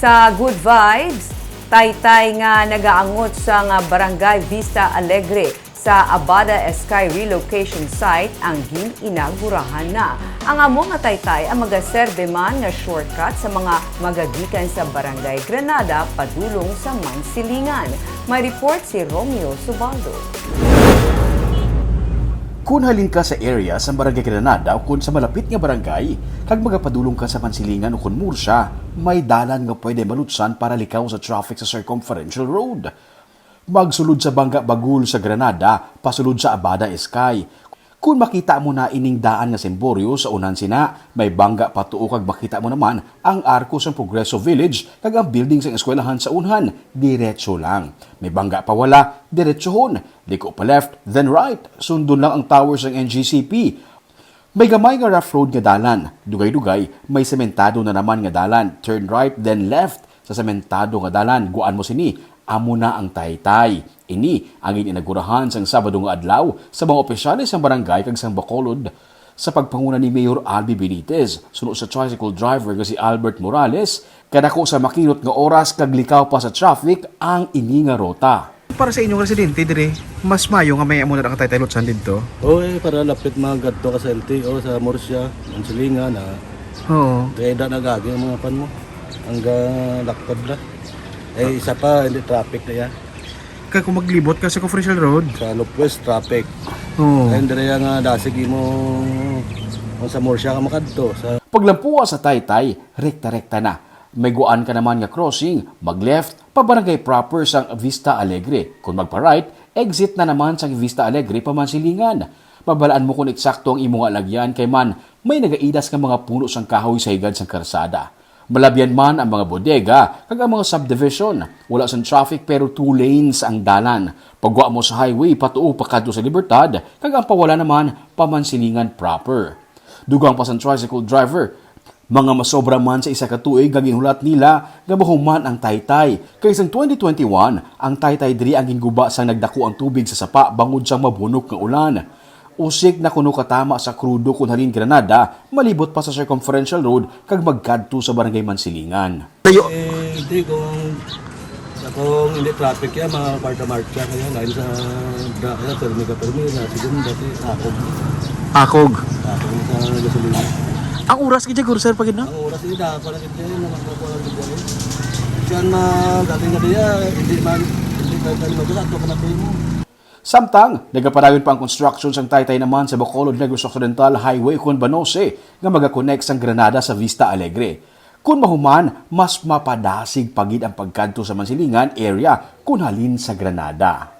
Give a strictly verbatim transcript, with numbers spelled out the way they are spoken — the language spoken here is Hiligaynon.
Sa Good Vibes, taytay nga nagaangot sa nga Barangay Vista Alegre sa Abada Escay Relocation Site ang gin-inagurahan na. Ang amo nga taytay ang magaserbe man nga shortcut sa mga magagikan sa Barangay Granada padulong sa Mansilingan. May report si Romeo Subaldo. Kung halin ka sa area sa Barangay Granada o kung sa malapit nga barangay, kag magapadulong ka sa Mansilingan o kung Murcia, may dalan nga pwede malutsan para likaw sa traffic sa Circumferential Road. Magsulod sa Bangga Bagul sa Granada, pasulod sa Abada Escay. Kung makita mo na ining daan nga simboryo sa unhan sina, may bangga patuo kag makita mo naman ang arko sang Progreso Village kag ang building sang eskwelahan sa unhan, diretso lang. May bangga pa wala, diretsohon. Liko pa left, then right. Sundon lang ang tower sang N G C P. May gamay nga rough road nga dalan. Dugay-dugay, may sementado na naman nga dalan. Turn right, then left. Sa sementado nga dalan, guan mo sini. Amo na ang taytay. Ini ang gin-inagurahan sang Sabado nga adlaw sa mga opisyales sang barangay kag sang Bacolod. Sa pagpanguna ni Mayor Albi Benitez, suno sa tricycle driver nga si Albert Morales, kadako sa makinot nga oras kag likaw pa sa traffic ang ini nga ruta. Para sa inyong residente dire, mas mayo nga may amo na nakataytay lutsan didto. Oo, eh, para lapit magadto ka sa L T O, sa Murcia, ang Silingan, ah, Oo. Kaya da nagagi ang mga pan mo. Hanggang lakpad na. Eh, isa pa, hindi traffic na yan. Kag kung maglibot ka sa Conferential Road. Sa Lopez, traffic. Oo. Ayun, dire nga dasig imo kung sa Murcia ka makadto. Sa Paglampuwa sa Taytay, rekta-rekta na. May guan ka naman nga crossing, mag-left, pa barangay proper sang Vista Alegre. Kung magpa-right, exit na naman sang Vista Alegre pa Mansilingan. Mabalaan mo kung eksakto ang imo nga alagyan kay man may nagaidas nga mga puno sang kahoy sa higad sang karsada. Malabyan man ang mga bodega kag ang mga subdivision. Wala sang traffic pero two lanes ang dalan. Pagwa mo sa highway patuo pakadto sa Libertad kag ang pawala naman pa Mansilingan proper. Dugang pa sang tricycle driver, mga masobra man sa isa ka tuig nga ginhulat nila nga mahuman ang taytay. Kay sang twenty twenty-one, ang taytay diri ang ginguba sang nagdako ang tubig sa sapa bangod sang mabunok nga ulan. Usik na kuno katama sa Crudo kon halin Granada, malibot pa sa Circumferential Road kag magkadto sa Barangay Mansilingan. Tayo. Eh, hindi, kung, kung hindi traffic yan, mga kwarta marcha kaya, lain sa da kaya, permi ka permi, na siguro dati, akog. Akog. Akog sa gasolina. Ang oras gid siguro, sir, pag ina? Ang oras gid, dapat lang gid yan, na magkukuha lang gid yan. Siya na, dati nga diya, hindi man, hindi ka, hindi ka, ato ka na mo. Samtang, nagapadayon pa ang construction sang taytay naman sa Bacolod Negros Occidental Highway kon Banose nga magakonect sang Granada sa Vista Alegre. Kon mahuman, mas mapadasig pa gid ang pagkadto sa Mansilingan area kon halin sa Granada.